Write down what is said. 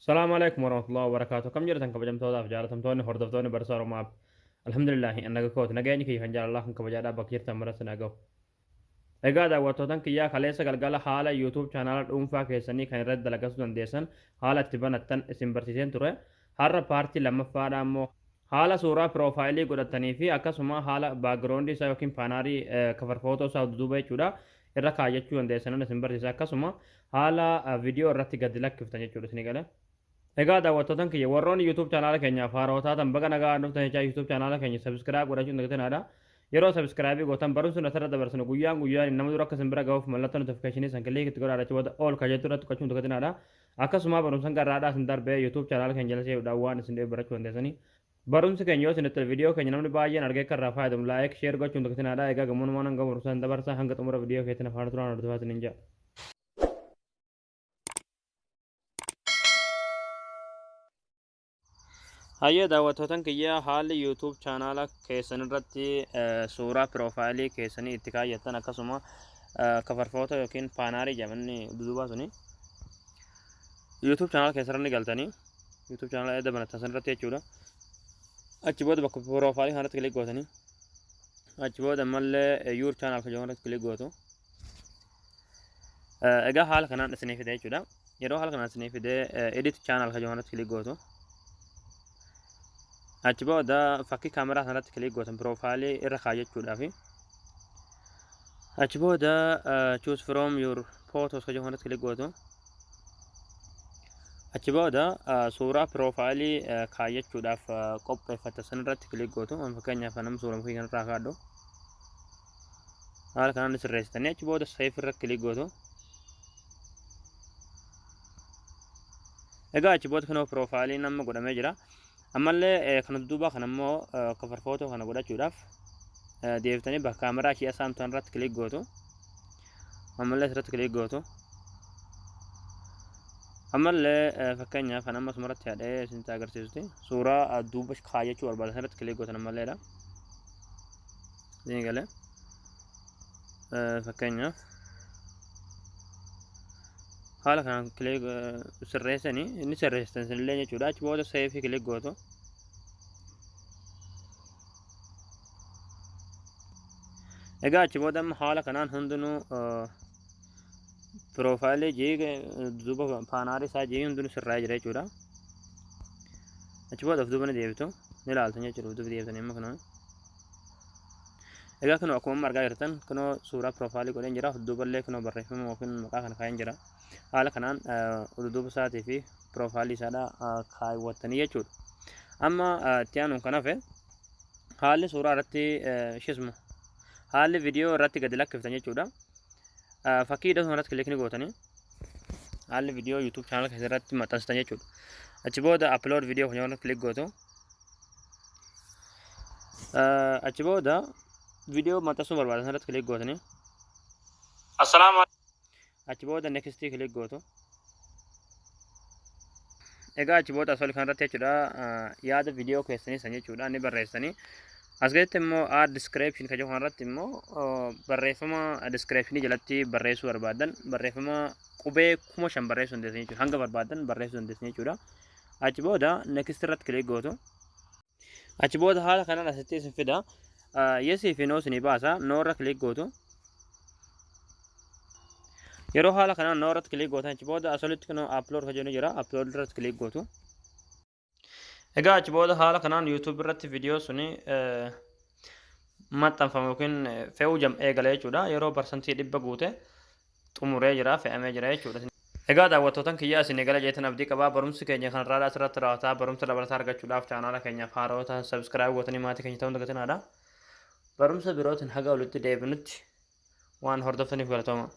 Salaamu alaikum warahmatullahi wabarakatuh. Akkam jirtan kabajamtootaaf jaalatamtoonni hordoftoonni Barsiisaa Oromoo App. Alhamdulillahi an naga kooti. Nageenyi kiyya kan jaalalaa kan kabajaadhaa bakka jirtan maratti na gahu. Egaa daawwattootan kiyyaa, kaleessa galgala haala YouTube chaanaala dhuunfaa keessanii kan irratti dalagachuu dandeessan haala itti banattan isin barsiiseen ture. Har'a paartii lammaffaadhaa immoo haala suuraa piroofaayilii godhatanii fi akkasuma haala background isaa yookiin paanaarii cover photo isaa duduuba jechuudha irra kaayyachuu dandeessanan isin barsiisa, akkasuma haala viidiyoo irratti gadi lakkiftan jechuudha isin gale. Egaa daawwattootan kiyya, warroonni YouTube chaanaala keenyaaf haarawaa taatan, baga nagaa dhuftan jechaa, YouTube chaanaala keenya subscribe godhachuun dagatinaadha. Yeroo subscribe gootan barumsi nuti asirra dabarsinu guyyaan guyyaan nama dura akka isin bira gahuuf mallattoo notification san click itti godhaa, achi booda all ka jettu irratti tuqachuun dagatinaadha. Akkasuma barumsan garraadhaa isin darbee YouTube chaanaala keenya jala seenuudhaan waan isin dhibu barachuu dandeessanii. Barumsi keenya yoo isinitti tole, viidiyoo keenya namni baay'een argee akka irraa fayyadamu like, share gochuun dagatinaadha. Egaa gamonumaan hanga barumsaan dabarsaa hanga xumura viidiyoo keetiin afaan turaan hordofaa isiniin jedha. Hayyee daawwattootan kiyya, haalli YouTube chaanaala keessan irratti suuraa piroofaayilii keessanii itti kaayyattan, akkasuma cover photo yookiin paanaarii jedhamanni duduubaa suni, YouTube chaanaala keessan ni galtanii, YouTube chaanaala edda banattan san irratti jechuudha. Achi booda bakka piroofaayilii kanarratti click gootanii, achi booda ammallee your channel kan jedhamu irratti click gootu. Egaa haala kanaan isinii fide jechuudha. Yeroo haala kanaan isinii fide, edit channel kan jedhamu irratti click gootu. Achi booda fakkii kaameraa sanarratti click gootan piroofaayilii irra kaayyachuudhaaf. Achi booda choose from your photos kan jedhamu irratti click gootu. Achi booda suuraa piroofaayilii kaayyachuudhaaf qopheeffatta sanarratti click gootu. Fakkeenyaaf nama suuraa kiyya kanarraa kaadhu. Haala kanaan sirreessitanii achi booda save irra click gootu. Egaa achi booda kunoo piroofaayiliin amma godhamee jira. Ammallee kana duuba kana immoo cover photo kana godhachuudhaaf deebitanii bakka kaameraa ishee asaamtan irratti click gootu. Ammallee asirratti click gootu. Ammallee fakkeenyaaf kan amma asumarratti hadhee isinitti agarsiisuti suuraa duuba kaayyachuu barbaadan irratti click gootan ammalleedha. Isin galee, fakkeenyaaf haala kanaan click sirreessanii inni sirreessitan isinillee jechuudha. Achi booda save click gootu. Egaa achi booda amma haala kanaan hundinuu piroofaayilii jii duuba paanaarii isaa jii hundinuu sirraa jira jechuudha. Achi booda of duuba ni deebitu, ni ilaaltan jechuudha of duuba deebitanii amma kanaan. Egaa kunoo akkuma amma argaa jirtan kunoo suuraa piroofaayilii godheen jira. Duuballee kunoo barreeffama yookiin maqaa kana kaa'een jira. Haala kanaan duuba isaatii fi piroofaayilii isaadha kaawwattanii jechuudha. Amma itti aanuun kan hafe haalli suuraa irratti shisma haalli viidiyoo irratti gadi lakkiftan jechuudha. Fakkii iddoo irratti click ni gootanii haalli viidiyoo YouTube channel keessa irratti maxxansitan jechuudha. Achi booda upload video kan jedhamu click gootu. Achi booda viidiyoo maxxansuu barbaadan irratti click gootanii. Assalaamu Achi booda next click gootu. Egaa achi booda asol kanarratti jechuudha yaada viidiyoo keessanii san jechuudha ni barreessanii. As gaditti immoo add description kan jedhu kanarratti immoo barreeffama description jalatti barreessuu barbaadan barreeffama qubee 5000 barreessuu dandeessan jechuudha. Hanga barbaadan barreessuu dandeessan jechuudha. Achi booda next irratti click gootu. Achi booda haala kanaan asitti isin fida. Yes fi no isinii baasa. No irra click gootu. Yeroo haala kanaan no irratti click gootan, achi booda asolitti kunoo upload kan jedhu jira. Upload irratti click gootu. Egaa achi booda haala kanaan YouTube irratti viidiyoo suni maxxanfamu yookiin fe'uu jam eegale jechuudha. Yeroo 100% guute xumuree jira, fe'amee jira jechuudha. Egaa daawwattootan kiyya, isin eegala jeetan abdii qabaa. Barumsi keenya kanarraa asirratti raawwataa. Barumsa dabalataa argachuudhaaf chaanaala keenyaaf haarawaa subscribe gootanii maatii keenya ta'uun dagatinaadha. Barumsa birootiin haga walitti deebinutti waan hordoftaniif galatooma.